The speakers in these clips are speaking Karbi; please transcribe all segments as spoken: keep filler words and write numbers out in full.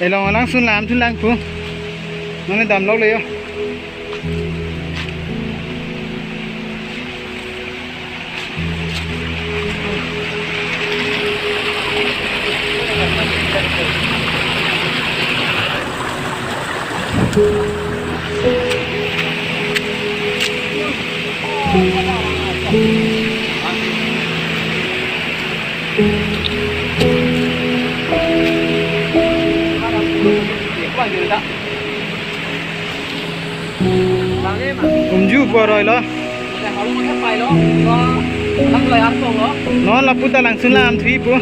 Along alangsun lam thun lang pu. Nonke damlok le yo. Umju poroi lo. Non lapu ta langsun lam thri pu.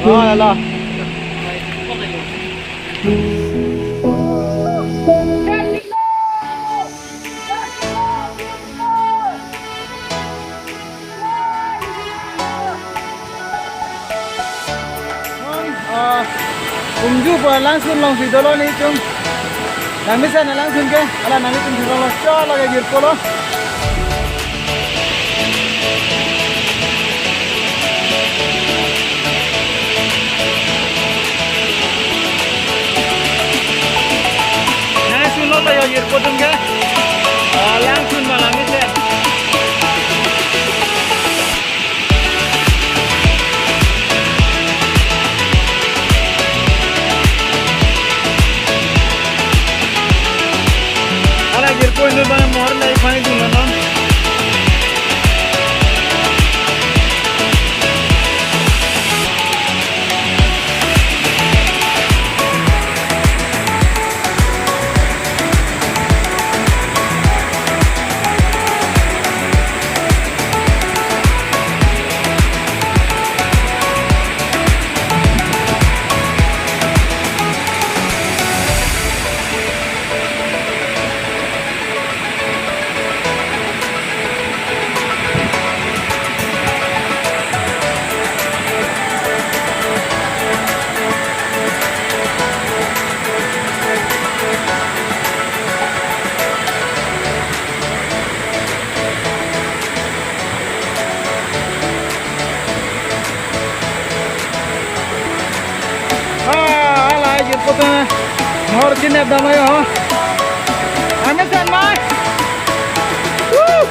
Oh, la, la. Non, ah, Umju pu alangsun alongsi dolo nelitum. Nangmesen alangsun ke, hala nanglitum thurong lo, cho lake jirpo lo. Nangsun lo lo yo jirpo atum ke. Ah, langsun ma nangmesen. Hala jirpo inut bang mohor lai pani dun non. Ah, hala jirpo ta. Mohor chinep damai ho. Nangmesen mai. Woo!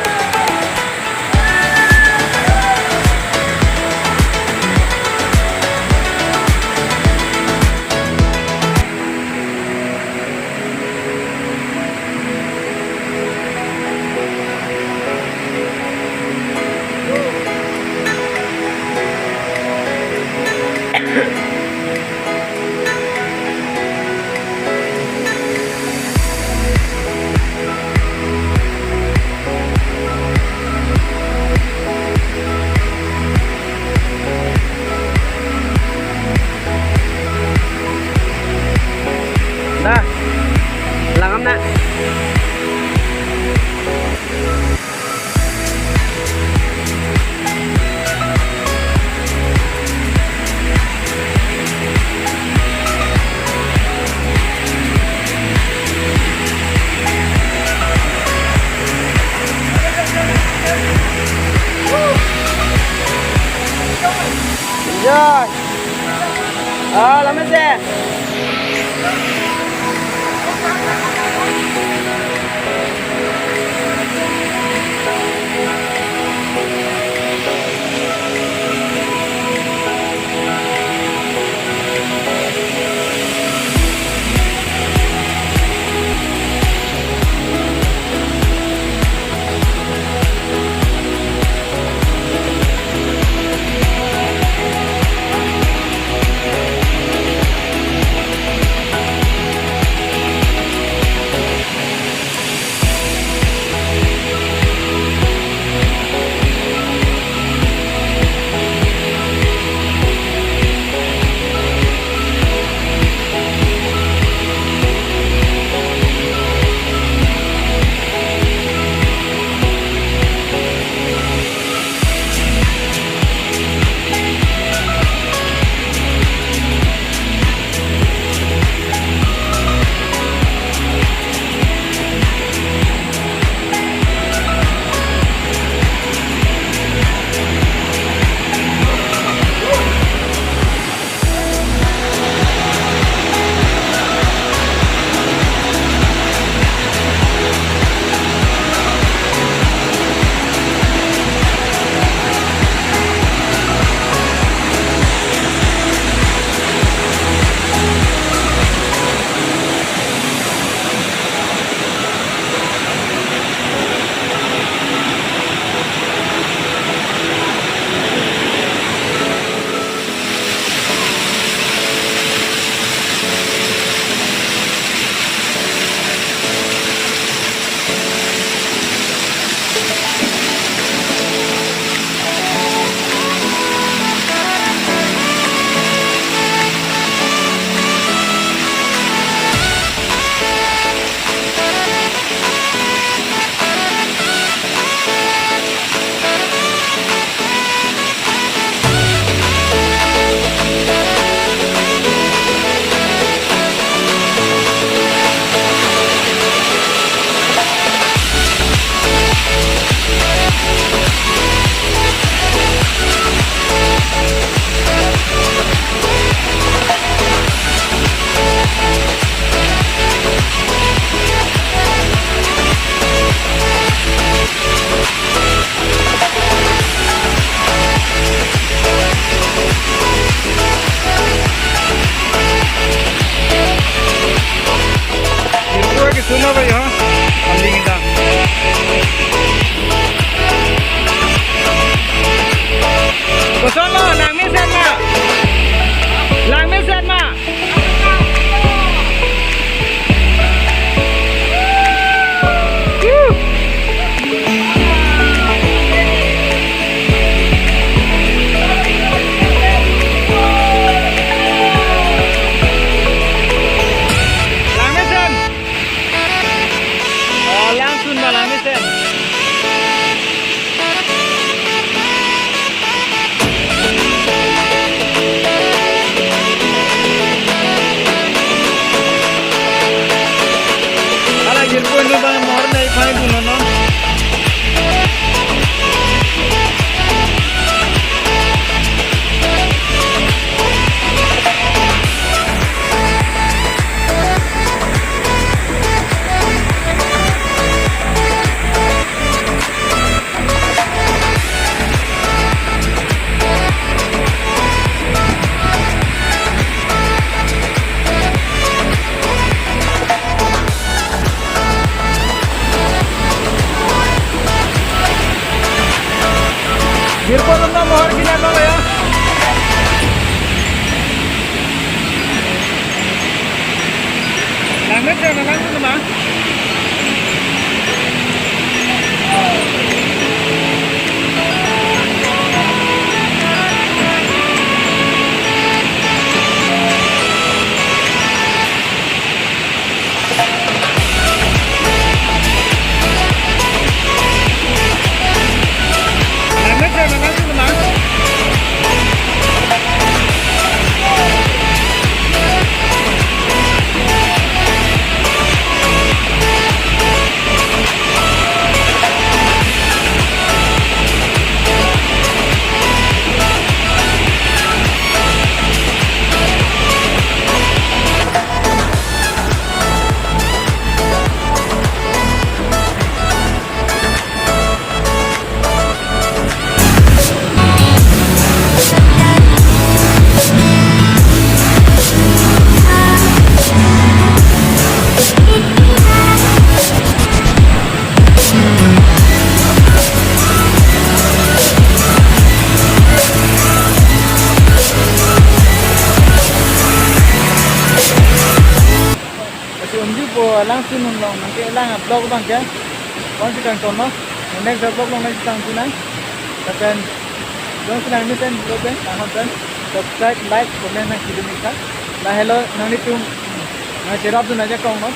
Da, langdam na. Enjoy. Ah, lamese. Pirpo dum na mohor kini abang ya. Langmesen, langmesen ma. Lasi umji po alang si non along nangkelang a-vlog abang ke. Bang si kangton non. Next vlog along nangsi kangton nang. Lapen jongsi nangmesen vlog pen, nang hon pen subscribe, like, comment nangkedun ikha. Lahelo nanglitum nangcherapdun ajakong non.